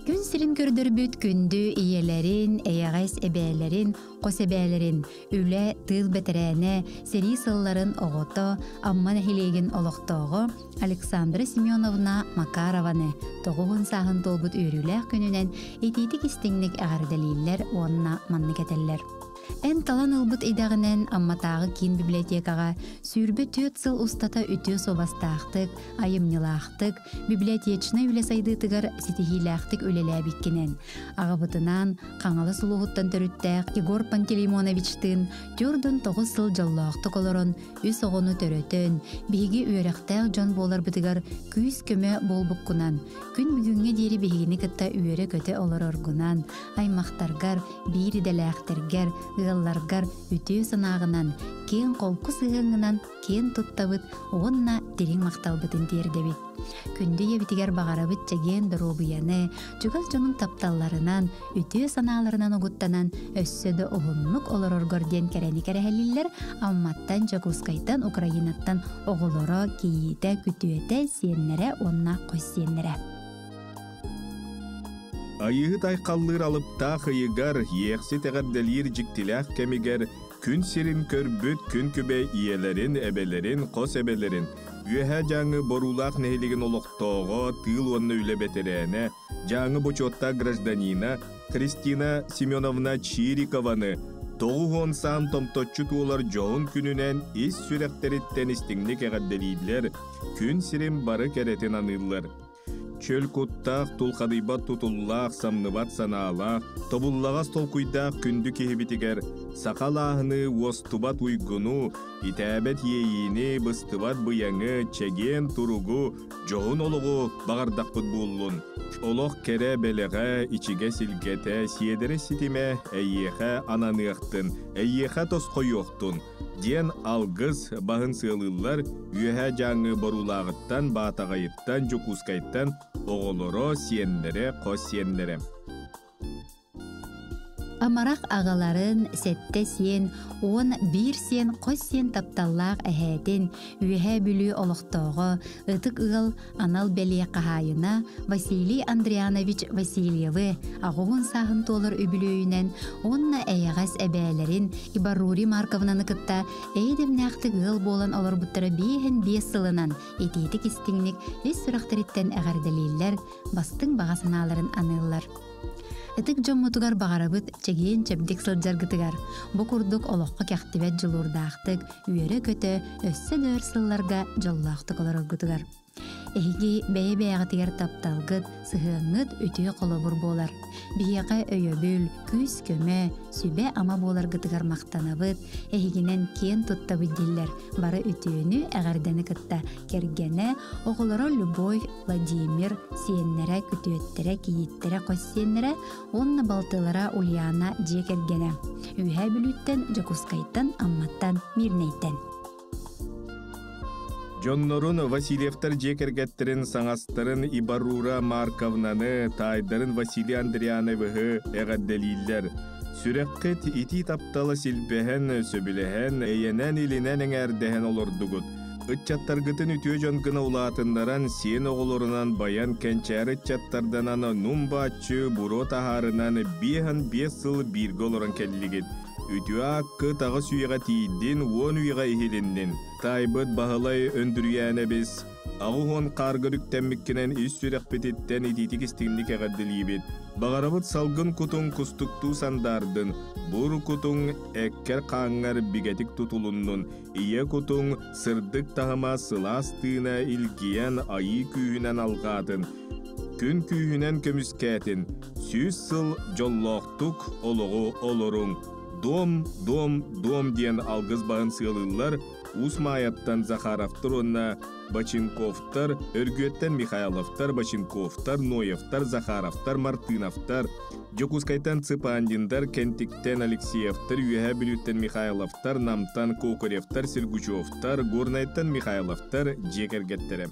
Күн сирин көрдөрбүт күндү ийэлэрин, эйэҕэс эбээлэрин, хос эбээлэрин, үлэ, тыыл бэтэрээнэ, сэрии сылларын оҕото, Амма нэһилиэгин олохтооҕо Александра Семеновна Макарованы тоҕуһун сааһын туолбут үөрүүлээх күнүнэн итиитик истиҥник эҕэрдэлииллэр уонна маннык этэллэр. Эн талан ылбыт идэҕинэн Амматааҕы киин библиотекаҕа 24 сыл устата үтүө суобастаахтык, айымньылаахтык, библиотечнай үлэ сайдыытыгар ситиһиилээхтик үлэлээбиккинэн, аҕабытынаан Хаҥалас улууһуттан төрүттээх Егор Пантелеймоновичтыын 49 сыл дьоллоохтук олорон, үс оҕону төрөтөн, биһиги үөрэхтээх дьон буоларбытыгар күүс-көмө буолбуккунан, күн бүгүҥҥэ диэри биһигини кытта үөрэ-көтө олороргунан, аймахтаргар, биир идэлээхтэргэр, ыалларгар үтүө санааҕынан, киэҥ-холку сыһыаҥҥынан киэн туттабыт уонна дириҥ махталбытын тиэрдэбит. Күндү ийэбитигэр баҕарабыт чэгиэн доруобуйаны, чугас дьонуҥ тапталларынан, үтүө санааларынан угуттанан өссө да уһуннук олороргор диэн кэрэни кэрэһэлииллэр Амматтан, Дьокуускайтан, Украинаттан оҕолоро, кийиитэ, күтүөтэ, сиэннэрэ уонна хос сиэннэрэ. Айыыһыт айхаллыыр алыптаах ыйыгар, иэхсит эҕэрдэлиир дьиктилээх кэмигэр күн сирин көрбүт күн күбэй ийэлэрин, эбэлэрин, хос эбэлэрин, Үөһээ Дьааҥы Боруулаах нэһилигин олохтооҕо, тыыл уонна үлэ бэтэрээнэ, Дьааҥы бочуоттаах гражданина Христина Семеновна Чирикованы 90 саан томточчу туолар дьоһун күнүнэн ис сүрэхтэриттэн истиҥник эҕэрдэлииллэр, күн сирин бары кэрэтин аныыллар. Чөл куттаах, тулхадыйбат тутуллаах, самныбат санаалаах, тобуллаҕас толкуйдаах күндү киһибитигэр саха алааһыны уостубат уйгуну, итээбэт иэйиини, быстыбат быйаҥы, чэгиэн туругу, дьоһун олоҕу баҕардахпыт буоллун. Олох кэрэ бэлэҕэ, ичигэс илгэтэ, сиэдэрэ ситимэ эйиэхэ ананыахтын, эйиэхэ тосхойуохтун диэн алгыс баһын сыалыыллар Үөһээ Дьааҥы Боруулааҕыттан, Баатаҕайыттан, Дьокуускайтан оҕолоро, сиэннэрэ, хос сиэннэрэ. Амарах аҕаларын, сэттэ сиэн, 11 сиэн, хос сиэн тапталлаах эһээтин, Үөһээ Бүлүү олохтооҕо, ытык ыал анал бэлиэ хаһаайына Василий Андрианович Васильевы аҕыһын сааһын туолар үбүлүөйүнэн уонна эйэҕэс эбээлэрин Ибарури Марковнаны кытта эйэ-дэмнээхтик ыал буолан олорбуттара биэһин биэс сылынан итиитик истиҥник ис сүрэхтэриттэн эҕэрдэлииллэр, бастыҥ баҕа санааларын аныыллар. Ытык дьоммутугар баҕарабыт чэгиэн-чэбдик сылдьаргытыгар, бу курдук олоххо кэхтибэт дьулуурдаахтык, үөрэ-көтө, өссө да өр сылларга дьоллоохтук олороргутугар. Эһиги бэйэ-бэйэҕитигэр тапталгыт, сыһыаҥҥыт үтүө холобур буолар. Биһиэхэ өйөбүл, күүс-көмө, сүбэ-ама буоларгытыгар махтанабыт, эһигинэн киэн туттабыт дииллэр бары үтүөнү, эҕэрдэни кытта кэргэнэ, оҕолоро Любовь, Владимир, сиэннэрэ, күтүөттэрэ, кийииттэрэ, хос сиэннэрэ уонна балтылара Ульяна дьиэ кэргэнэ. Үөһээ Бүлүүттэн, Дьокуускайтан, Амматтан, Мирнэйтэн. Дьоннорун Васильевтар дьиэ кэргэттэрин саҥастарын Ибарура Марковнаны, таайдарын Василий Андриановиһы эҕэрдэлииллэр. Сүрэххит итии таптала силбэһэн, сөбүлэһэн, эйэнэн-илинэн эҥээрдэһэн олордугут. Ыччаттаргытын үтүө дьон гына улаатыннаран, сиэн оҕолорунан байан, кэнчээри ыччаттарданан, нум-бааччы буруо таһаарынан 55 сыл бииргэ олорон кэллигит. Үтүө ааккыт аҕыс үйэҕэ тиийдин, уон үйэҕэ иһилиннин. Таайбыт Баһылай Өндүрүйээнэбис 80 хаарга үктэммиккинэн ис сүрэхпититтэн итиитик истиҥник эҕэрдэлиибит. Баҕарабыт салгын кутуҥ кустуктуу сандаардын, бур кутуҥ эккэр-хааҥҥар бигэтик тутулуннун, Ийэ кутуҥ сырдык таһыма сылаас тыына илгийэн айыы күүһүнэн алҕаатын, күн күүһүнэн көмүскээтин, 100 сыл дьоллоохтук олоҕу олоруҥ, дом, дом, дом диэн алгыс баһын сыалыыллар Уус Маайаттан Захаровтар уонна Боченковтар, Өргүөттэн Михайловтар, Боченковтар, Ноевтар, Захаровтар, Мартыновтар, Дьокуускайтан Цыпандиндар, Кэнтиктэн Алексеевтар, Үөһээ Бүлүүттэн Михайловтар, Намтан Кокоревтар, Сергучевтар, Горнайтан Михайловтар дьиэ кэргэттэрэ.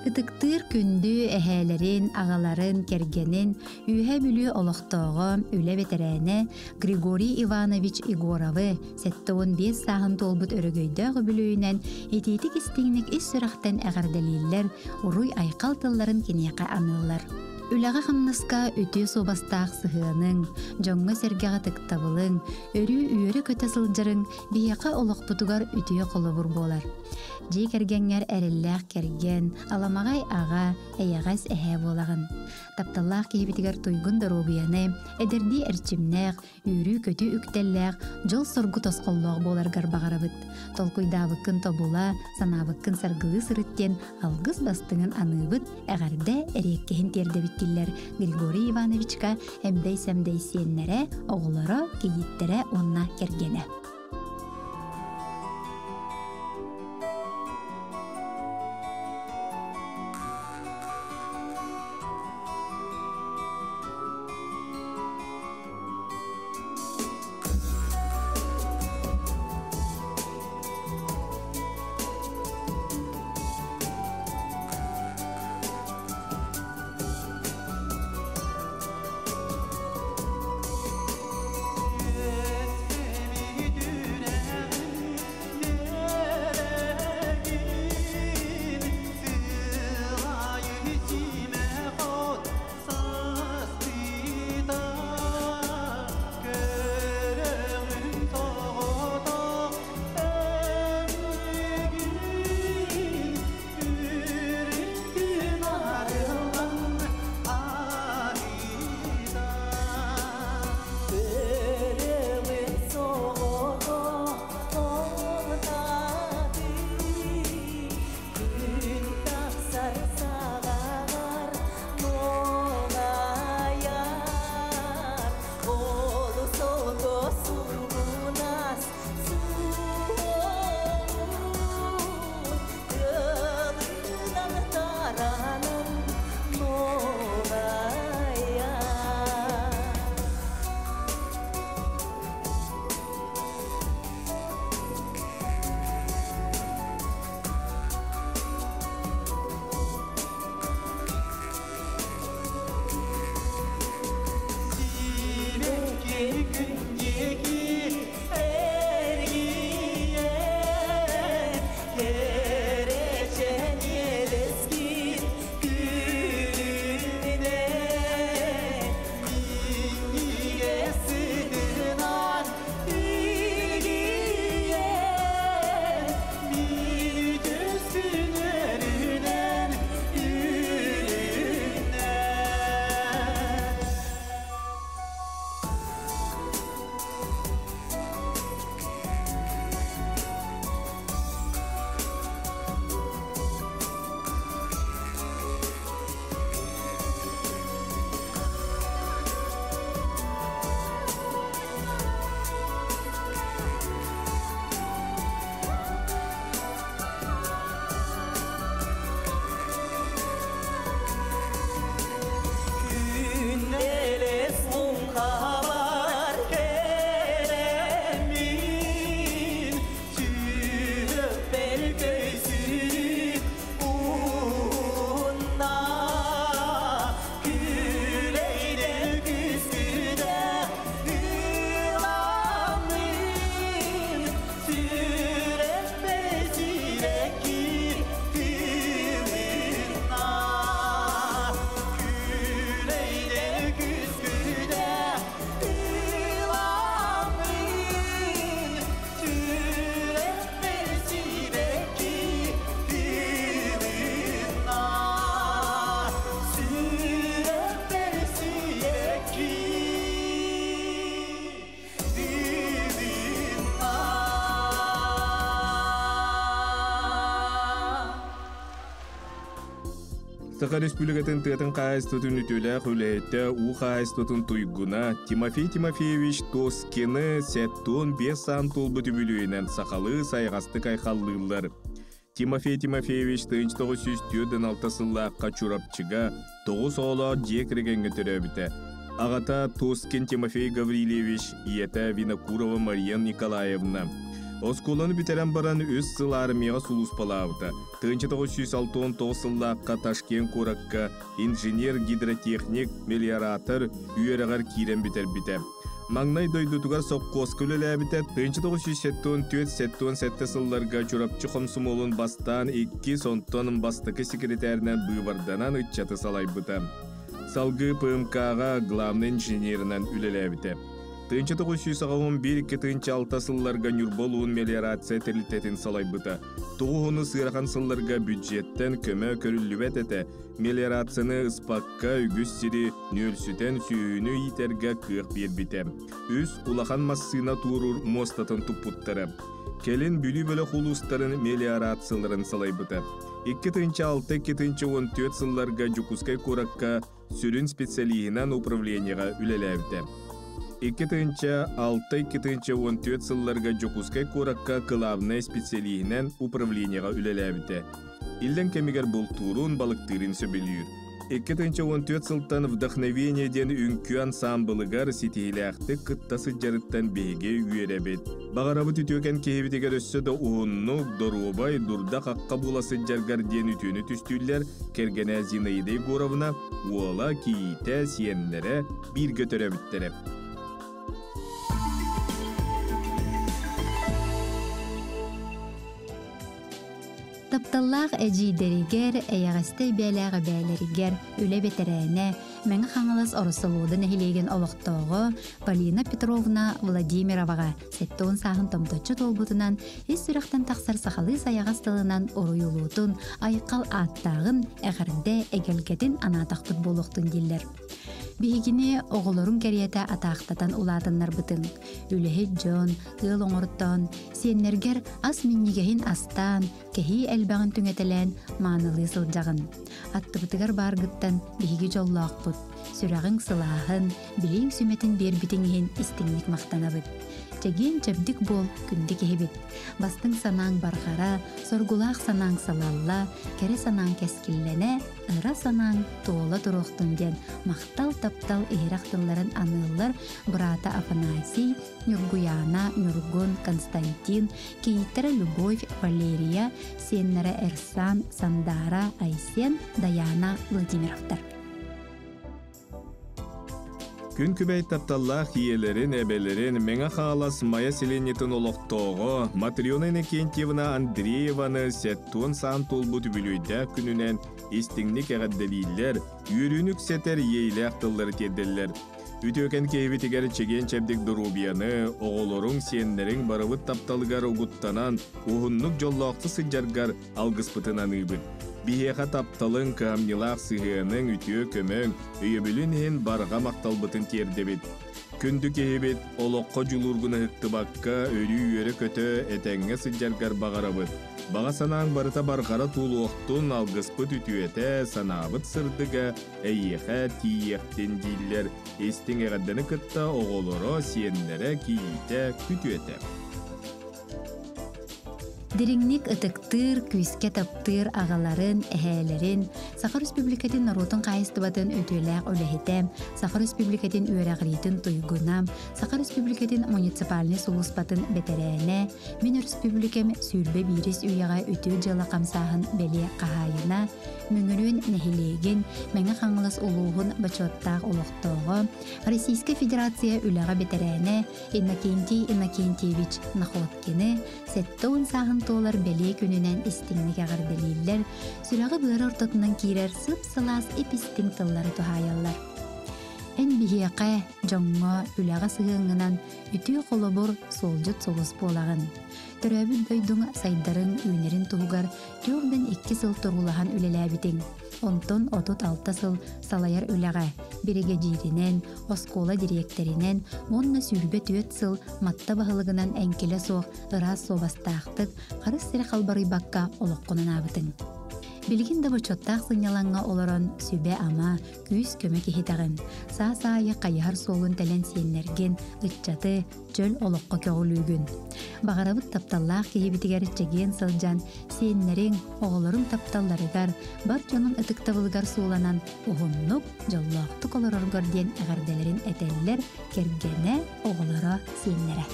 Ытыктыыр күндү эһээлэрин, аҕаларын, кэргэнин Үөһээ Бүлүү олохтооҕо, үлэ бэтэрээнэ Григорий Иванович Егоровы 75 сааһын туолбут өрөгөйдөөх үбүлүөйүнэн итиитик-истиҥник ис сүрэхтэн эҕэрдэлииллэр, уруй-айхал тылларын киниэхэ аныыллар. Үлэҕэ-хамнаска үтүө суобастаах сыһыаныҥ, дьоҥҥо-сэргэҕэ ытыктабылыҥ, өрүү үөрэ-көтө сылдьарыҥ биһиэхэ олохпутугар үтүө холобур буолар. Дьиэ кэргэҥҥэр эрэллээх кэргэн, аламаҕай аҕа, эйэҕэс эһээ буолаҕын. Тапталлаах киһибитигэр туйгун доруобуйаны, эдэрдии эрчимнээх, үүрүү-көтүү үктэллээх, дьол-соргу тосхоллоох буоларгар баҕарабыт. Толкуйдаабыккын тобула, санаабыккын саргылыы сырыт диэн алгыс бастыҥын аныыбыт, эҕэрдэ эриэккэһин тиэрдэбит дииллэр Григорий Ивановичка эмдэй-сэмдэй сиэннэрэ, оҕолоро, кийииттэрэ уонна кэргэнэ. Саха Республикатын тыатын хаһаайыстыбатын үтүөлээх үлэһитэ, уу хаһаайыстыбатын туйгуна Тимофей Тимофеевич Тоскины 75 саан туолбут үбүлүөйүнэн сахалыы сайаҕастык айхаллыыллар. Тимофей Тимофеевич 1946 сыллаахха Чурапчыга тоҕус оҕолоох дьиэ кэргэҥҥэ төрөөбүтэ. Аҕата Тоскин Тимофей Гаврильевич, ийэтэ Винокурова Мария Николаевна. Оскуоланы бүтэрэн баран үс сыл армияҕа сулууспалаабыта. 1969 сыллаахха Ташкент куоракка инженер-гидротехник, мелиоратор үөрэҕэр киирэн бүтэрбитэ. Маҥнай дойдутугар сопхуоска үлэлээбитэ 1974-77 сылларга Чурапчы хомсомуолун бастаан иккис, онтон бастакы секретарынан быыбарданан ыччаты салайбыта. Салгыы ПМК-ҕа главный инженеринэн үлэлээбитэ. 1981-2006 сылларга Ньурба улуун мелиорация тэрилтэтин салайбыта. Тугуһуну сыарахан сылларга бюджеттэн көмө көрүллүбэт этэ. Мелиорацияны ыспакка үгүс сири нүөлсүтэн сүөһүнү иитэргэ кыах биэрбитэ. Үс улахан массыына туоруур муостатын туппуттара. Кэлин Бүлүү бөлөх улуустарын мелиорацияларын салайбыта. 2006-2014 сылларга Дьокуускай куоракка сүрүн специалиһынан управлениеҕа үлэлээбитэ. 2006-2014 сылларга Дьокуускай куоракка кылаабынай специалиһинэн управлениеҕа үлэлээбитэ. Иллэҥ кэмигэр бултуурун, балыктыырын сөбүлүүр. 2014 сылтан «Вдохновение» диэн үҥкүү ансаамбылыгар ситиһиилээхтик кытта сылдьарыттан биһиги үөрэбит. Баҕарабыт үтүөкэн киһибитигэр өссө да уһуннук, доруобай, дурда-хахха буола сылдьаргар диэн үтүөнү түстүүллэр кэргэнэ Зинаида Егоровна, уола, кийиитэ, сиэннэрэ, бииргэ төрөөбүттэрэ. Тапталлаах эдьиийдэригэр, эйэҕэстэй бэйэлээх эбээлэригэр үлэ бэтэрээнэ, Мэҥэ Хаҥалас Ороссолуода нэһилиэгин олохтооҕо Полина Петровна Владимироваҕа 70 сааһын томточчу туолбутунан ис сүрэхтэн тахсар сахалыы сайаҕас тылынан уруйулуутун, айхал ааттааҕын, эҕэрдэ эгэлгэтин анаатахпыт буолуохтун дииллэр. Биһигини оҕолорун кэриэтэ атаахтатан улаатыннарбытыҥ. Үлэһит дьон, ыал оҥортоон, сиэннэргэр ас минньигэһин астаан, кэһии элбэҕин түҥэтэлээн маанылыы сылдьаҕын. Аттыбытыгар бааргыттан биһиги дьоллоохпут, сүрэҕиҥ сылааһын, билииҥ сүмэтин биэрбитиҥ иһин истиҥник махтанабыт. Чэгиэн-чэбдик буол, күндү киһибит. Бастыҥ санааҥ барҕара, соргулаах санааҥ салалла, кэрэ санааҥ кэскиллэнэ, ыра санааҥ туола туруохтун диэн махтал-таптал иһирэх тылларын аныыллар быраата Афанасий, Ньургуйаана, Ньургун, Константин, кийииттэрэ Любовь, Валерия, сиэннэрэ Эрсан, Сандаара, Айсен, Даяна Владимировтар. Күн күбэй тапталлаах ийэлэрин, эбэлэрин Мэҥэ Хаҥалас Майа сэлиэнньэтин олохтооҕо Матрена Иннокентьевна Андрееваны сэттуон саан туолбут үбүлүөйдээх күнүнэн истиҥник эҕэрдэлииллэр, үөрүүнү үксэтэр иэйилээх тыллары тиэрдэллэр. Үтүөкэн киһибитигэр чэгиэн-чэбдик доруобуйаны, оҕолоруҥ, сиэннэриҥ барыбыт тапталыгар угуттанан, уһуннук дьоллоохтук сылдьаргар алгыспытын аныыбыт. Биһиэхэ тапталыҥ, кыһамньылаах сыһыаныҥ, үтүө көмөҥ, өйөбүлүн иһин барҕа махталбытын тиэрдэбит. Күндү киһибит, олоххо дьулуургун ыһыктыбакка, өрүү үөрэ-көтө, этэҥҥэ сылдьаргар баҕарабыт. Баҕа санааҥ барыта барҕара туулуохтун, алгыспыт үтүөтэ, санаабыт сырдыга эйиэхэ тиийиэхтин дииллэр истиҥ эҕэрдэни кытта оҕолоро, сиэннэрэ, кийиитэ, күтүөтэ. Дириҥник ытыктыыр, күүскэ таптыыр аҕаларын, эһээлэрин, Саха Республикатын норуотун хаһаайыстыбатын үтүөлээх үлэһитэ, Саха Республикатын үөрэҕириитин туйгуна, Саха Республикатын муниципальнай сулууспатын бэтэрээнэ, Мин өрөспүүбүлүкэм 21 үйэҕэ үтүө дьыала хамсааһын бэлиэ хаһаайына, Мөҥүрүөн нэһилиэгин, Мэҥэ Хаҥалас улууһун бочуоттаах олохтооҕо, Российскай Федерация үлэҕэ бэтэрээнэ Иннокентий Иннокентьевич Находкины 70 сааһын туолар бэлиэ күнүнэн истиҥник эҕэрдэлииллэр, сүрэҕи-быары ортотунан киирэр сып-сылаас ип-истиҥ тыллары туһаайаллар. Эн биһиэхэ, дьоҥҥо, үлэҕэ сыһыаҥҥынан үтүө холобур, суолдьут сулус буолаҕын. Төрөөбүт дойдуҥ сайдарын, үүнэрин туһугар 42 сыл туруулаһан үлэлээбитиҥ. Онтон 36 сыл салайар үлэҕэ, биригэдьииринэн, оскуола дириэктэринэн уонна 24 сыл Матта баһылыгынан эҥкилэ суох ыраас суобастаахтык, харыс сири халбарыйбакка олоххун анаабытыҥ. Билигин да бочуоттаах сынньалаҥҥа олорон сүбэ-ама, күүс-көмө киһитэҕин. Саас аайы хайыһар суолун тэлэн сиэннэргин, ыччаты, чөл олоххо көҕүлүүгүн. Баҕарабыт тапталлаах киһибитигэр чэгиэн сылдьан, сиэннэриҥ, оҕолоруҥ тапталларыгар, бар дьонуҥ ытыктабылыгар сууланан, уһуннук, дьоллоохтук олороргор диэн эҕэрдэлэрин этэллэр кэргэнэ, оҕолоро, сиэннэрэ.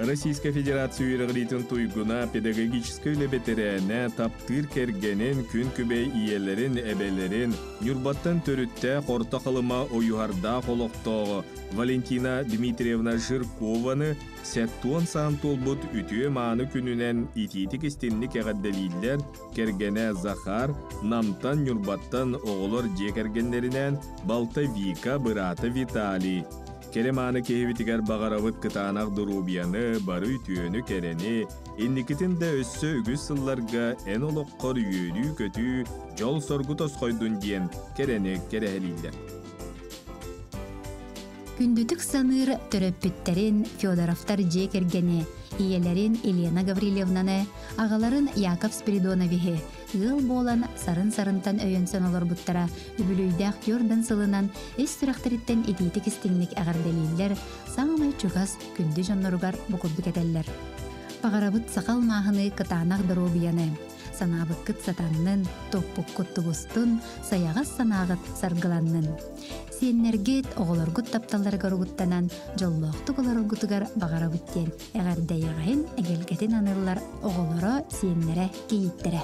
Российскай Федерация үөрэҕириитин туйгуна, педагогическай үлэ бэтэрээнэ, таптыыр кэргэнин, күн күбэй ийэлэрин, эбэлэрин, Ньурбаттан төрүттээх Орто Халыма Ойуһардаах олохтооҕо Валентина Дмитриевна Жиркованы сэттуон саан туолбут үтүө-мааны күнүнэн итиитик истинник эҕэрдэлииллэр кэргэнэ Захар, Намтан, Ньурбаттан оҕолор дьиэ кэргэннэринээн балта Вика, быраата Виталий. Кэрэ-мааны киһибитигэр баҕарабыт кытаанах доруобуйаны, бары үтүөнү-кэрэни, инникитин да өссө үгүс сылларга эн олоххор үөрүү-көтүү, дьол-соргу тосхойдун диэн кэрэни кэрэһэлииллэр. Күндүтүк саныыр төрөппүттэрин Федоровтар дьиэ кэргэни, ийэлэрин Елена Гаврильевнаны, аҕаларын Яков Спиридоновиһы ыал буолан сарын-сарынтан өйөнсөн олорбуттара үбүлүйдээх түөрдэн сылынан ис сүрэхтэриттэн итиитик истиҥник эҕэрдэлииллэр, саамай чугас күндү дьонноругар бу курдук этэллэр. Баҕарабыт саха алмааһыны кытаанах доруобуйаны, санаабыккыт сатаннын, топпуккут тубустун, сайаҕас санааҕыт саргыланнын. Сиэннэргит, оҕолоргут тапталларыгар угуттанан, дьоллоохтук олороргутугар баҕарабыт диэн эҕэрдэйэҕиһин эгэлгэтин аныыллар оҕолоро, сиэннэрэ, кийииттэрэ.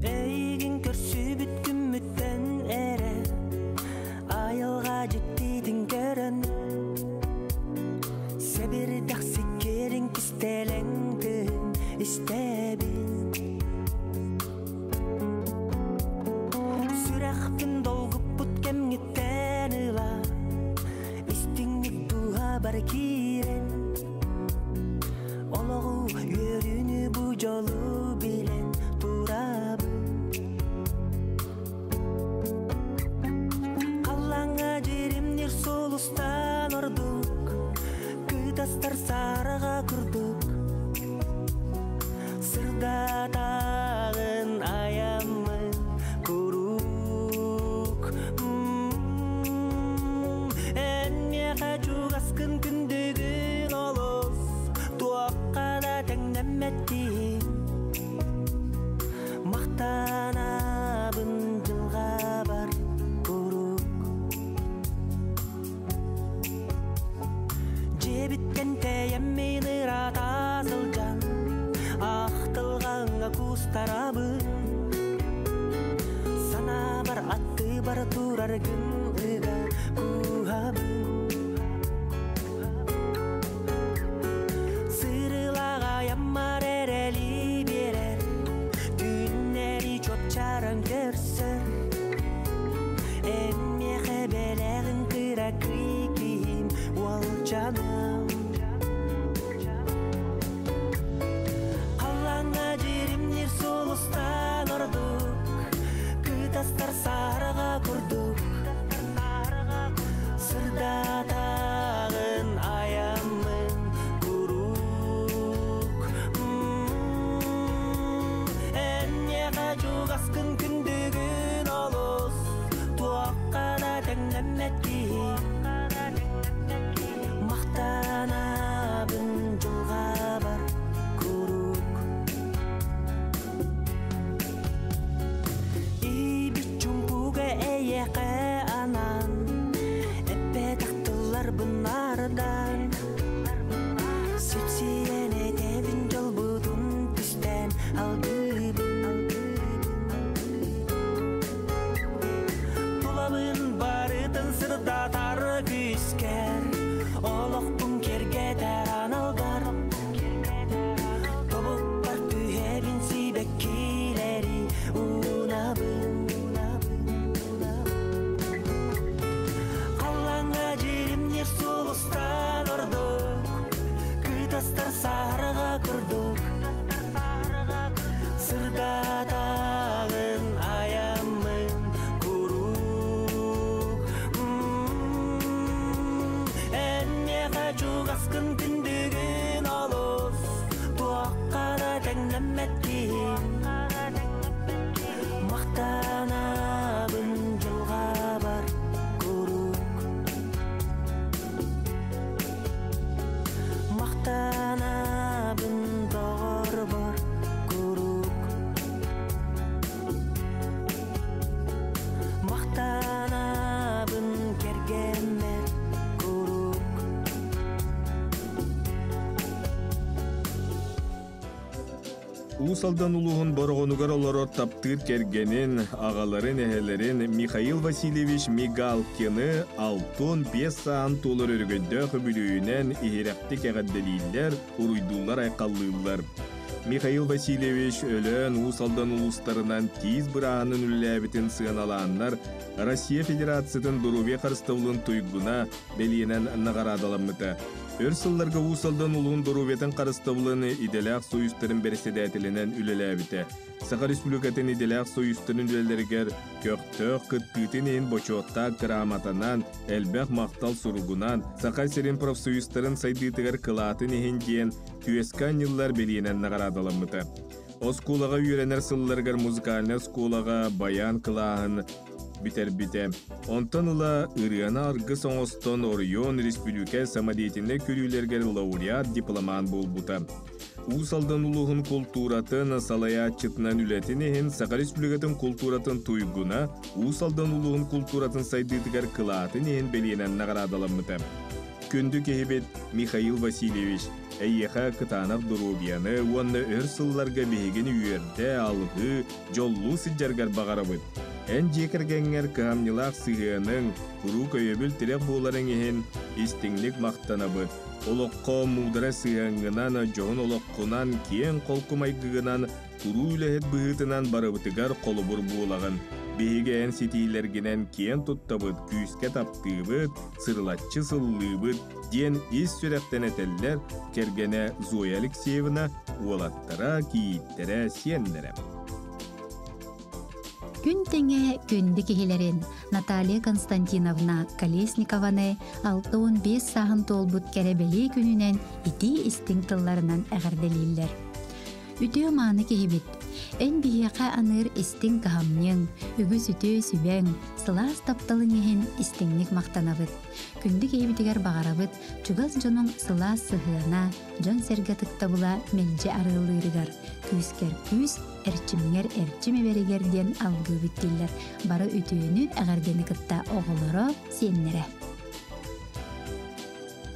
Эйигин көрсүбүт күммүттэн эрэ айылҕа дьиктитин көрөн Сэбирдэх сиккиэрин кистэлэҥ тыын истэбин Сүрэхпин долгуппут кэмҥиттэн ыла Истиҥник дууһабар киирэн Олоҕу үөрүүнү бу дьолу билэн турабын Халлааҥҥа дьиримнир сулустан ордук Кытастар сараҕа курдук Сырдатаҕын айаммын куруук Эн миэхэ чугаскын күндүгүн олус Туохха да тэҥнэммэт киһи Махтанабын дьылҕабар куруук Дьиэбиттэн тэйэммин ыраата сылдьан Ахтылҕаҥҥа куустарабын Санаабар аттыбар тураргын ыга кууһабын Сырылаҕайаммар эрэли биэрэр Түүннэри чуопчаран көрсөр Эн миэхэ бэлэҕин кыракый киһим уолчаным Халлааҥҥа дьиримниир сулустан ордук Кытастар сараҕа курдук Сырдатаҕын айаммын куруук Эн миэхэ чугаскын күндүгүн олус Туохха да тэҥнэммэт киһи. Уус Алдан улууһун Бороҕонугар олорор таптыыр кэргэнин, аҕаларын, эһэлэрин Михаил Васильевич Мигалкины 65 сааһын туолар өрөгөйдөөх үбүлүөйүнэн иһирэхтик эҕэрдэлииллэр, уруйдууллар-айхаллыыллар. Михаил Васильевич Өлөөн Уус Алдан улуустарынан тиис бырааһынан үлэлээбитин сыаналааннар Россия Федерациятын доруобуйа харыстабылын туйгуна бэлиэнэн наҕараадаламмыта. Өр сылларга Уус Алдан улуун доруобуйатын харыстабылын идэлээх союзтарын бэрэссэдээтэлинэн үлэлээбитэ. Саха Республикатын идэлээх союзтарын үлэлэригэр көхтөөх кыттыытын иһин бочуоттаах грамотанан, элбэх махтал суругунан, Саха сирин профсоюзтарын сайдыытыгар кылаатын иһин диэн түөскэ анньыллар бэлиэнэн наҕараадаламмыта. Оскуолаҕа үөрэнэр сылларыгар музыкальнай оскуолаҕа баян кылааһын бүтэрбитэ. Онтон ыла ырыаны аргыс оҥостон оройуон республика самодеятельнай көрүүлэригэр лауреат дипломант буолбута. Уус Алдан улууһун култууратын салайааччытынан үлэтин иһин Саха Республикатын култууратын туйгуна Уус Алдан улууһун култууратын сайдыытыгар кылаатын иһин бэлиэнэн наҕараадаламмыта. Күндү киһибит Михаил Васильевич, эйиэхэ кытаанах доруобуйаны уонна өр сылларга биһигини үөрдэ, алҕыы, дьоллуу сылдьаргар баҕарабыт. Эн дьиэ кэргэҥҥэр кыһамньылаах сыһыаныҥ, куруук өйөбүл-тирэх буоларыҥ иһин истиҥник махтанабыт. Олоххо муударай сыһыаҥҥынан, дьоһун олоххунан, киэҥ холку майгыгынан туруу үлэһит быһыытынан барыбытыгар холобур буолаҕын. Биһиги эн ситиилэргинэн киэн туттабыт, күүскэ таптыыбыт, сырылаччы сыллыыбыт, диэн ис сүрэхтэн этэллэр кэргэнэ Зоя Алексеевна, уолаттара, кийииттэрэ, сиэннэрэ. Күн тэҥэ күндү киһилэрин Наталья Константиновна Колесникованы 65 сааһын туолбут кэрэ-бэлиэ күнүнэн итии истиҥ тылларынан эҕэрдэлииллэр. Үтүө-мааны киһибит, эн биһиэхэ аныыр истиҥ кыһамньыҥ, үгүс үтүө сүбэҥ, сылаас тапталыҥ иһин истиҥник махтанабыт. Күндү киһибитигэр баҕарабыт чугас дьонуҥ сылаас сыһыана, дьон-сэргэ ытыктабыла мэлдьи арыаллыырыгар, күүскэр күүс, эрчимҥэр эрчим эбэригэр диэн алгыыбыт дииллэр бары үтүөнү, эҕэрдэни кытта оҕолоро, сиэннэрэ.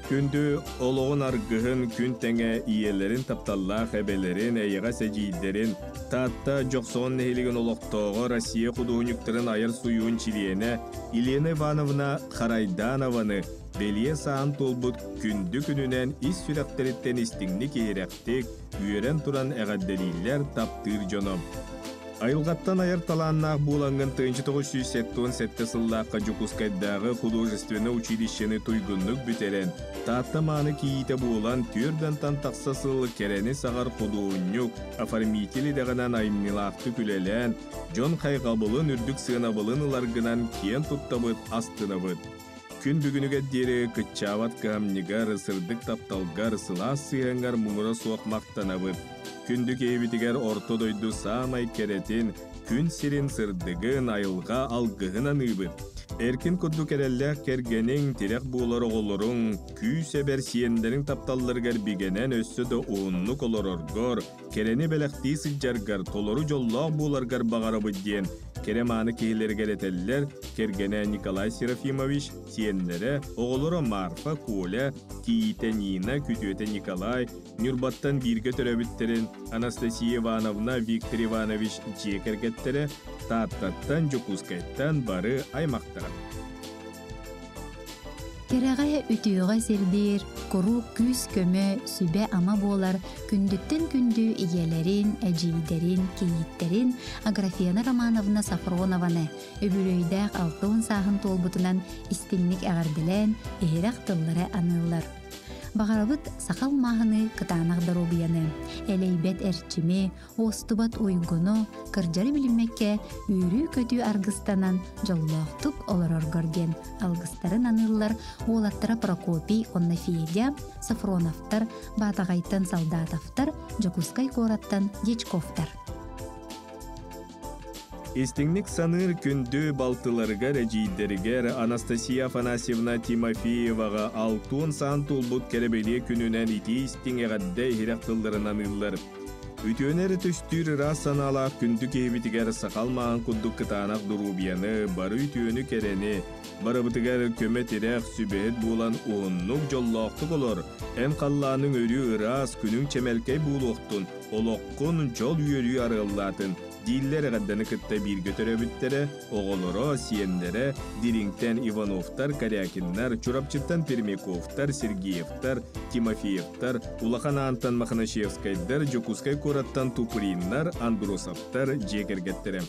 Күндү олоҕун аргыһын күн тэҥэ ийэлэрин тапталлаах эбэлэрин, эйэҕэс эдьиийдэрин, Таатта Дьохсоҕон нэһилиэгин олохтооҕо Россия худуоһунньуктарын айар суйуун чилиэнэ Елена Ивановна Харайданованы бэлиэ саан туолбут күндү күнүнэн ис сүрэхтэриттэн истиҥник иһирэхтик, үөрэн туран эҕэрдэлииллэр таптыыр дьоно. Айылҕаттан айар талааннаах буолаҥҥын 1977 сыллаахха Дьокуускайдааҕы художественнай училищены туйгуннук бүтэрэн, Таатта мааны кийиитэ буолан, түөрт тахса сыл кэрэни саҕар худуоһунньук, оформитель идэҕинэн айымньылаахтык үлэлээн, дьон хайҕабылын үрдүк сыанабылын ыларгынан киэн туттабыт, астынабыт. Күн бүгүнүгэр диэри кыччаабат кыһамньыгар, сырдык тапталгар, сылаас сыһыаҥҥар муҥура суох махтанабыт. Күндү киһибитигэр орто дойду саамай кэрэтин, күн сирин сырдыгын, айылҕа алгыһын аныыбыт. Эркин курдук эрэллээх кэргэниҥ, тирэх буолар оҕолоруҥ, күүс эбэр сиэннэриҥ тапталларыгар бигэнэн өссө да уһуннук олороргор, кэрэни бэлэхтии сылдьаргар, толору дьоллоох буоларгар баҕарабыт диэн кэрэ-мааны киһилэригэр этэллэр кэргэнэ Николай Серафимович, сиэннэрэ, оҕолоро Марфа, Коля, кийиитэ Нина, күтүөтэ Николай, Ньурбаттан бииргэ төрөөбүттэрин Анастасия Ивановна, Виктор Иванович дьиэ кэргэттэрэ, Тааттаттан, Дьокуускайтан бары аймахтара. Кэрэҕэ, үтүөҕэ сирдиир, куруук күүс-көмө, сүбэ-ама буолар күндүттэн күндү ийэлэрин, эдьиийдэрин, кийииттэрин Аграфена Романовна Сафронованы үбүлүөйдээх 60 сааһын туолбутунан истиҥник эҕэрдэлээн, иһирэх тыллары аныыллар. Баҕарабыт саха алмааһыныы кытаанах доруобуйаны, элэйбэт эрчими, уостубат уйгуну, кырдьары билиммэккэ үөрүү-көтүү аргыстанан дьоллоохтук олороргор диэн алгыстарын аныыллар уолаттара Прокопий уонна Федя, Сафроновтар, Баатаҕайтан Солдатовтар, Дьокуускай куораттан Дьячковтар. Истиҥник саныыр күндү балтыларыгар, эдьиийдэригэр Анастасия Афанасьевна Тимофееваҕа алтуон саан туолбут кэрэ бэлиэ күнүнэн итии истиҥ эҕэрдэ иһирэх тылларын аныыллар. Үтүөнү эрэ түстүүр ыраас санаалаах күндү киһибитигэр сахал маан курдук кытаанах доруобуйаны, бары үтүөнү-кэрэни, барыбытыгар көмө-тирэх, сүбэһит буолан уһуннук, дьоллоохтук олор, эн халлааныҥ өрүү ыраас, күнүҥ чэмэлкэй буолуохтун, олоххун дьол-үөрүү арыаллаатын, дииллэр эҕэрдэни кытта бииргэ төрөөбүттэрэ, оҕолоро, сиэннэрэ, Дириҥтэн Ивановтар, Корякиннар, Чурапчыттан Пермяковтар, Сергеевтар, Тимофеевтар, Улахан Аантан Мохначевскайдар, Дьокуускай куораттан Туприннар, Андросовтар дьиэ кэргэттэрэ.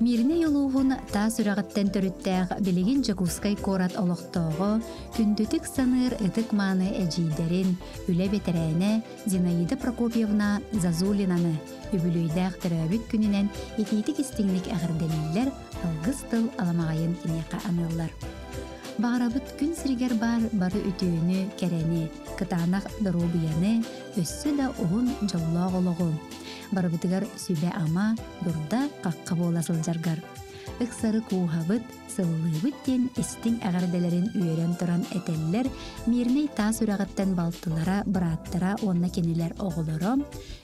Мииринэй улууһун таас үрэҕиттэн төрүттээх билигин Дьокуускай куорат олохтооҕо, күндүтүк саныыр ытык-мааны эдьиийдэрин, үлэ бэтэрээнэ Зинаида Прокопьевна Зазулинаны үбүлүөйдээх төрөөбүт күнүнэн итиитик-истиҥник эҕэрдэлииллэр, алгыс тыл аламаҕайын киниэхэ аныыллар. Баҕарабыт күн сиригэр баар бары үтүөнү, кэрэни, кытаанах доруобуйаны, өссө да уһун дьоллоох олоҕу. Барыбытыгар сүбэ-ама, дурда-хахха буола сылдьаргар. Ыксары кууһабыт, сыллыыбыт диэн истиҥ эҕэрдэлэрин үөрэн туран этэллэр Мирнэй таас үрэҕиттэн балтылара, бырааттара уонна кинилэр оҕолоро,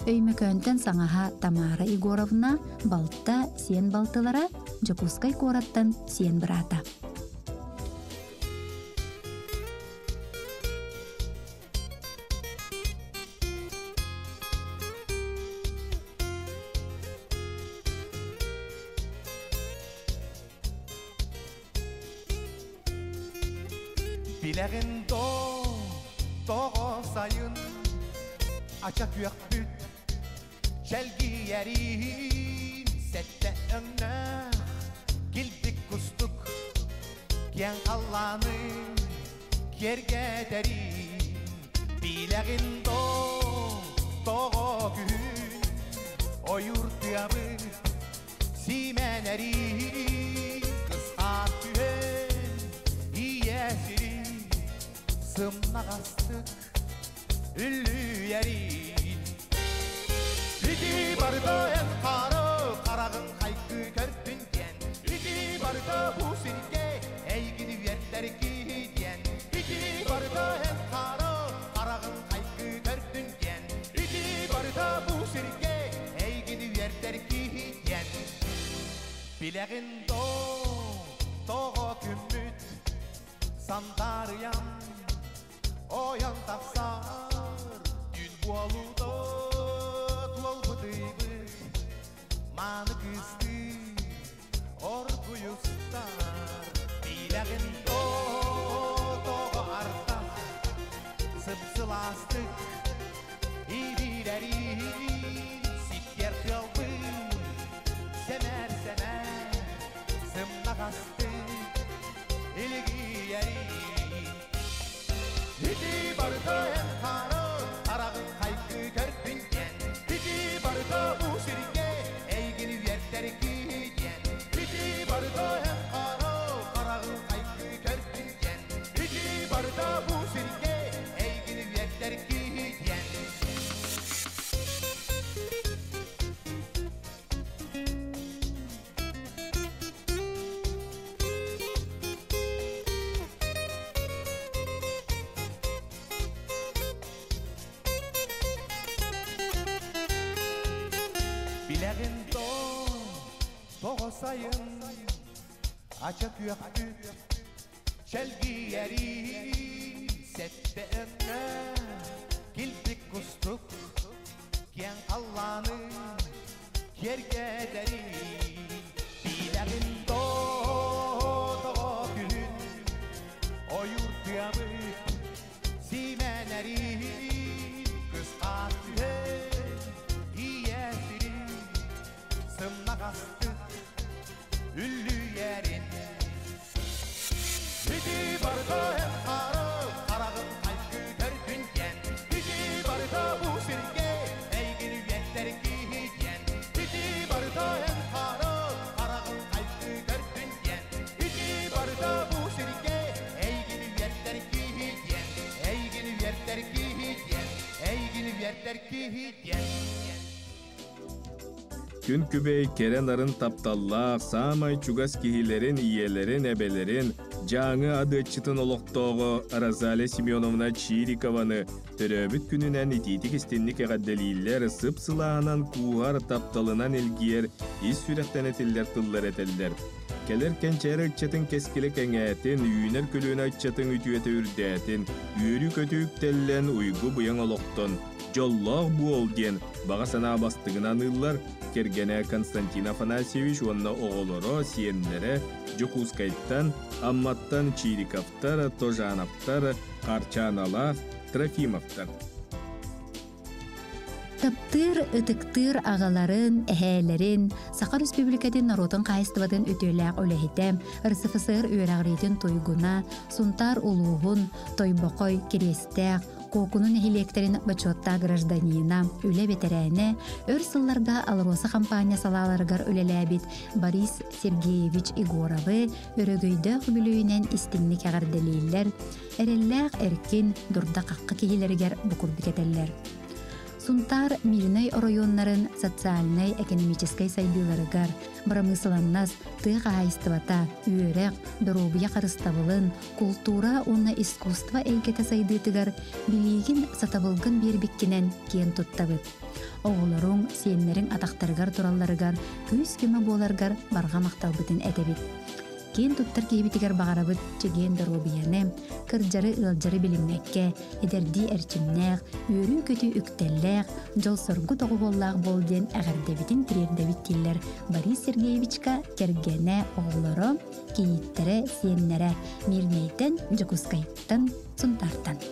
Өймөкөөнтөн саҥаһа Тамара Егоровна, балта, сиэн балтылара, Дьокуускай куораттан сиэн быраата. Билэҕин доо, тоҕо сайын ача күөхпүт чэлгийэриин сэттэ өҥнөөх килбик кустук киэҥ халлааны киэргэтэриин билэҕин доо, тоҕо күһүн ойуур тыабыт сиимэнэриин кысхаат түһэн ийэ сирин сымнаҕастык үллүйэриин ити барыта эн хары хараҕын хайгыы көрдүн диэн ити барыта бу сиргэ эйигин үөрдэр киһи диэн ити барыта эн хары хараҕын хайгыы көрдүн диэн ити барыта бу сиргэ эйигин үөрдэр киһи диэн билэҕин доо тоҕо күммүт сандаарыйан ойон тахсар түүн буолуута туолбут ыйбыт мааны кыыстыы оргуйустар билэҕин доо тоҕо ардах сып-сылаастык ибиирэрин сиккиэр тыалбыт сэмээр-сэмээр сымнаҕастык илгийэрин ити барыта эн хары хараҕын хайгыы көрдүн диэн ити барыта бу сиргэ эйигин үөрдэр киһи диэн ити барыта эн хары хараҕын хайгыы көрдүн диэн ити барыта бу сиргэ эйигин үөрдэр киһи диэн Билэҕин доо, тоҕо сайын ача күөхпүт чэлгийэрин сэттэ өҥнөөх килбик кустук киэҥ халлааны киэргэтэрин билэҕин доо, тоҕо күһүн ойуур тыабыт сиимэнэрин кысхаат түһэн ийэ сирин сымнаҕастык үллүйэрин ити барыта эн хары хараҕын хайгыы көрдүн диэн ити барыта бу сиргэ эйигин үөрдэр киһи диэн ити барыта эн хары хараҕын хайгыы көрдүн диэн ити барыта бу сиргэ эйигин үөрдэр киһи диэн эйигин үөрдэр киһи диэн эйигин үөрдэр киһи диэн. Күн күбэй кэрэ нарын тапталлаах, саамай чугас киһилэрин, ийэлэрин, эбэлэрин, Дьааҥы адыаччытын олохтооҕо Розалия Семеновна Чирикованы төрөөбүт күнүнэн итиитик-истинник эҕэрдэлииллэр, сып-сылааһынан кууһар, тапталынан илгийэр, ис сүрэхтэн этиллэр тыллар этэллэр. Кэлэр кэнчээри ыччатын кэскилэ кэҥээтин, үүнэр көлүөнэ ыччатын үтүөтэ үрдээтин, үөрүү-көтүү үктэллэн, уйгу-быйаҥ олохтон, дьоллоох буол диэн баҕа санаа бастыҥын аныыллар кэргэнэ Константин Афанасьевич уонна оҕолоро, сиэннэрэ Дьокуускайтан, Амматтан Чириковтар, Тожановтар, Харчааналаах, Трофимовтар. Таптыыр, ытыктыыр аҕаларын, эһээлэрин, Саха Республикатын норуотун хаһаайыстыбатын үтүөлээх үлэһитэ, РСФСР үөрэҕириитин туйгуна, Сунтаар улууһун, Тойбохой, Кириэстээх, Куокуну нэһилиэктэрин бочуоттаах гражданина, үлэ бэтэрээнэ, өр сылларга АЛРОСА хампаанньа салааларыгар үлэлээбит Борис Сергеевич Егоровы өрөгөйдөөх үбүлүөйүнэн истиҥник эҕэрдэлииллэр, эрэллээх эркин, дурда-хахха киһилэригэр бу курдук этэллэр. Сунтаар Мирнэй оройуоннарын социальнай-экономическай сайдыыларыгар, бырамыысыланнас, тыа хаһаайыстыбата, үөрэх, доруобуйа харыстабылын, култуура уонна искусство эйгэтэ сайдыытыгар билиигин, сатабылгын биэрбиккинэн киэн туттабыт. Оҕолоруҥ, сиэннэриҥ атахтарыгар туралларыгар күүс-көмө буоларгар барҕа махталбытын этэбит. Киэн туттар киһибитигэр баҕарабыт чэгиэн доруобуйаны, кырдьары ыалдьары билиммэккэ, эдэрдии эрчимнээх, үөрүү-көтүү үктэллээх, дьол-соргу доҕуһуоллаах буол диэн эҕэрдэбитин тириэрдэбит дииллэр Борис Сергеевичка кэргэнэ, оҕолоро, кийииттэрэ, сиэннэрэ Мирнэйтэн, Дьокуускайтан, Сунтаартан.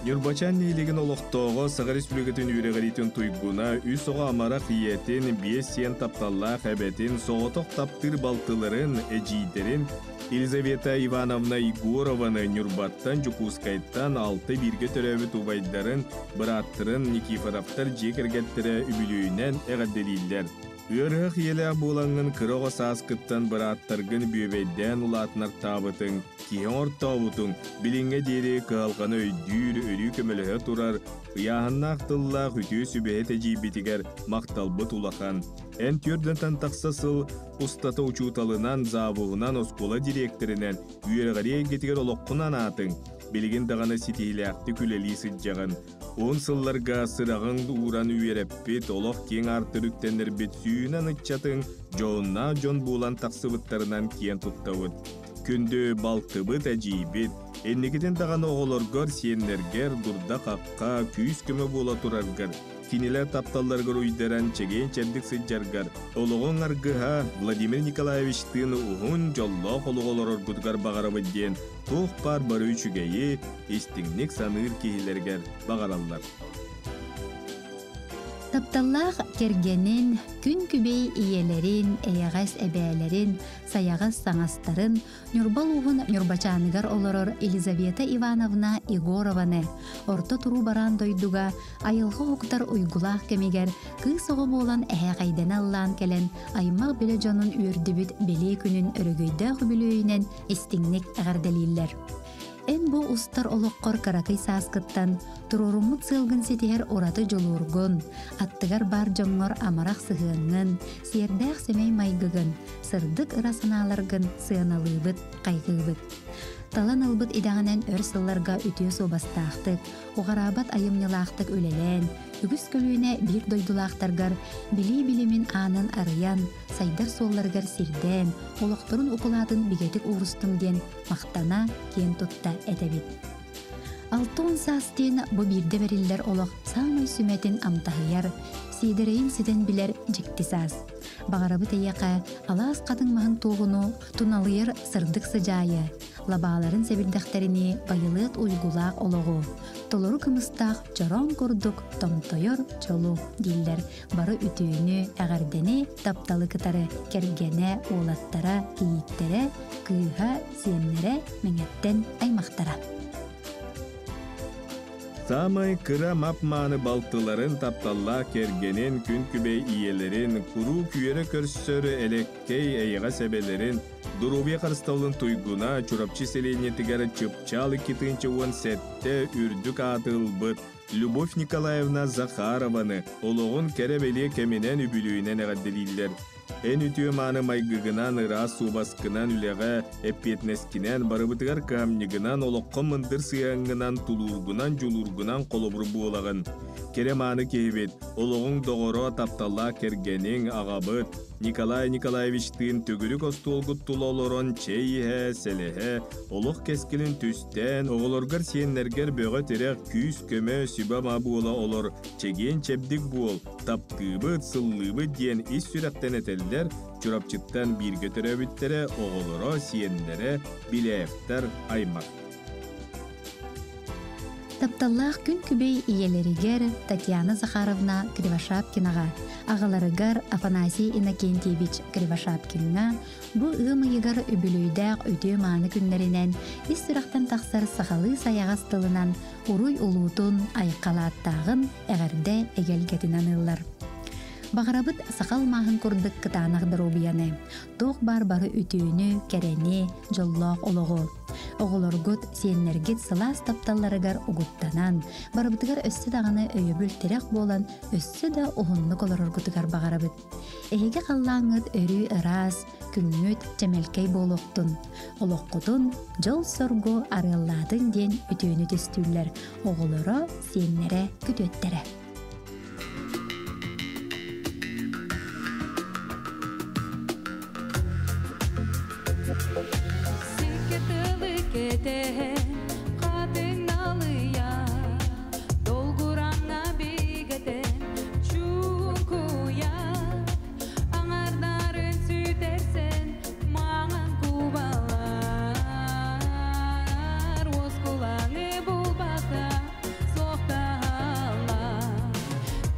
Ньурбачаан нэһилиэгин олохтооҕо Саха Республикатын үөрэҕириитин туйгуна, үс оҕо амарах ийэтин, биэс сиэн тапталлаах эбэтин, соҕотох таптыыр балтыларын, эдьиийдэрин Елизавета Ивановна Егорованы Ньурбаттан, Дьокуускайтан алта бииргэ төрөөбүт убайдарын, бырааттарын Никифоровтар дьиэ кэргэттэрэ үбүлүөйүнэн эҕэрдэлииллэр. Ыарыһах ийэлээх буолаҥҥын кыра оҕо сааскыттан бырааттаргын бүөбэйдээн улаатынартаабытыҥ, киһи оҥортообутуҥ, билиҥҥэ диэри кыһалҕаны өйдүүр, өрүү көмөлөһө турар, ыйааһыннаах тыллаах үтүө сүбэһит эдьиийбитигэр махталбыт улахан. Эн түөрдэнтэн тахса сыл устата учууталынан, завуһунан, оскуола дириэктэринэн, үөрэҕирии эйгэтигэр олоххун анаатыҥ, билигин даҕаны ситиһиилээхтик үлэлии сылдьаҕын. Уһун сылларга сыраҕыҥ ууран үөрэппит, олох киэҥ аартыр үктэннэрбит сүүнэн ыччатыҥ дьоһуннаах дьон буолан тахсыбыттарынан киэн туттабыт. Күндү балтыбыт, эдьиийбит, инникитин даҕаны оҕолоргор, сиэннэргэр дурда-хахха, күүс-көмө буола тураргар, кинилэр тапталларыгар уйдаран чэгиэн-чэбдик сылдьаргар, олоҕуҥ аргыһа Владимир Николаевичтыын уһун, дьоллоох олоҕу олороргутугар баҕарабыт диэн туох баар бары үчүгэйи, истиҥник саныыр киһилэригэр баҕараллар. Тапталлаах кэргэнин, күн күбэй ийэлэрин, эйэҕэс эбээлэрин, сайаҕас саҥастарын Ньурба улууһун Ньурбачааныгар олорор Елизавета Ивановна Егорованы орто туруу бараан дойдуга айылҕа уһуктар уйгулаах кэмигэр кыыс оҕо буолан эһээхэйдэнэ ыллаан кэлэн аймах билэ дьонун үөрдүбүт бэлиэ күнүн өрөгөйдөөх үбүлүөйүнэн истиҥник эҕэрдэлииллэр. Эн бу устар олоххор кыракый сааскыттан туруоруммут сыалгын ситиһэр ураты дьулуургун, аттыгар баар дьоҥҥор амарах сыһыаҥҥын, сиэрдээх сэмэй майгыгын, сырдык ыра санааларгын сыаналыыбыт, хайҕыыбыт. Талан ылбыт идэҕинэн өр сылларга үтүө суобастаахтык, уҕараабат айымньылаахтык үлэлээн, үгүс көлүөнэ биир дойдулаахтаргар билии билимин аанын арыйан, сайдар суолларыгар сирдээн, олохторун укулаатын бигэтик уурустуҥ диэн махтана, киэн тутта этэбит. 60 саас диэн бу биирдэ бэриллэр олох саамай сүмэтин амтаһыйар, сиэдэрэйин ситэн билэр дьикти саас. Баҕарабыт эйиэхэ алаас хатыҥ маһын туоҕуну туналыйар сырдык сыдьаайы, лабааларын сэбирдэхтэринии байылыат уйгулаах олоҕу, толору кымыстаах чороон курдук томтойор дьолу дииллэр бары үтүөнү, эҕэрдэни, тапталы кытары кэргэнэ, уолаттара, кийииттэрэ, кыыһа, сиэннэрэ, Мэҥэттэн аймахтара. Саамай кыра мап-мааны балтыларын, тапталлаах кэргэнин, күн күбэй ийэлэрин, куруук үөрэ көрсөр элэккэй эйэҕэс эбэлэрин, Доруобуйа харыстабылын туйгуна Чурапчы сэлиэнньэтигэр чыпчаал 2017 үрдүк ааты ылбыт Любовь Николаевна Захарованы олоҕун кэрэ-бэлиэ кэминэн үбүлүөйүнэн эҕэрдэлииллэр. Эн үтүө-мааны майгыгынан, ыраас суобаскынан, үлэҕэ эппиэтинэскинэн, барыбытыгар кыһамньыгынан, олоххо мындыр сыһыаҥҥынан, тулуургунан, дьулуургунан холобур буолаҕын. Кэрэ-мааны киһибит, олоҕуҥ доҕоро, тапталлаах кэргэниҥ, аҕабыт Николай Николаевичтыын төгүрүк остуолгут тула олорон чэй иһэ, сэлэһэ, олох кэскилин түстээн, оҕолоргор, сиэннэргэр бөҕө тирэх, күүс-көмө, сүбэ-ама буола олор, чэгиэн-чэбдик буол, таптыыбыт, сыллыыбыт диэн ис сүрэхтэн этэллэр Чурапчыттан бииргэ төрөөбүттэрэ, оҕолоро, сиэннэрэ, Билээхтэр аймах. Тапталлаах күн күбэй ийэлэригэр Татьяна Захаровна Кривошапкинаҕа, аҕаларыгар Афанасий Иннокентьевич Кривошапкиҥҥа бу ыам ыйыгар үбүлүөйдээх үтүө-мааны күннэринэн ис сүрэхтэн тахсар сахалыы сайаҕас тылынан уруй улуутун, айхалааттааҕын эҕэрдэ эгэлгэтин аныыллар. Баҕарабыт саха алмааһын курдук кытаанах доруобуйаны, туох баар бары үтүөнү, кэрэни, дьоллоох олоҕу. Оҕолоргут, сиэннэргит сылаас тапталларыгар угуттанан, барыбытыгар өссө даҕаны өйөбүл-тирэх буолан, өссө да уһуннук олороргутугар баҕарабыт. Эһиги халлааҥҥыт өрүү ыраас, күҥҥүт чэмэлкэй буолуохтун, олоххутун дьол-соргу арыаллаатын диэн үтүөнү түстүүллэр оҕолоро, сиэннэрэ, күтүөттэрэ. Сикке тылы кэтэһэн, хатыҥ налыйа, долгураҥҥа бигэтэн, чуҥкуйа, аҥардарын сүтэрсэн, маҥан кубалар, уоскулаҥы булбакка, суохтаһаллар.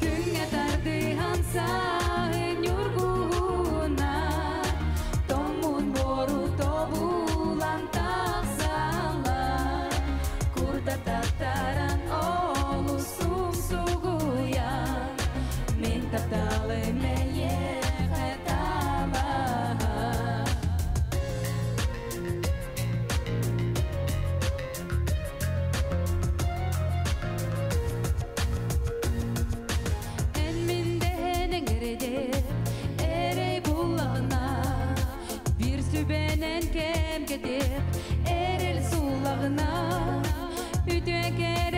Күҥҥэ тардыһан саһын ньургуһуна, тоҥмут буору тобулан тахсаллар. Курдататтаран олус умсугуйан, мин тапталым эйиэхэ табаһар. Эн мин дэһэн эҥэрдэр, эрэй буллаҕына, биир сүбэнэн кэм кэтиэх, эрэл сууллаҕына, үтүө кэрэ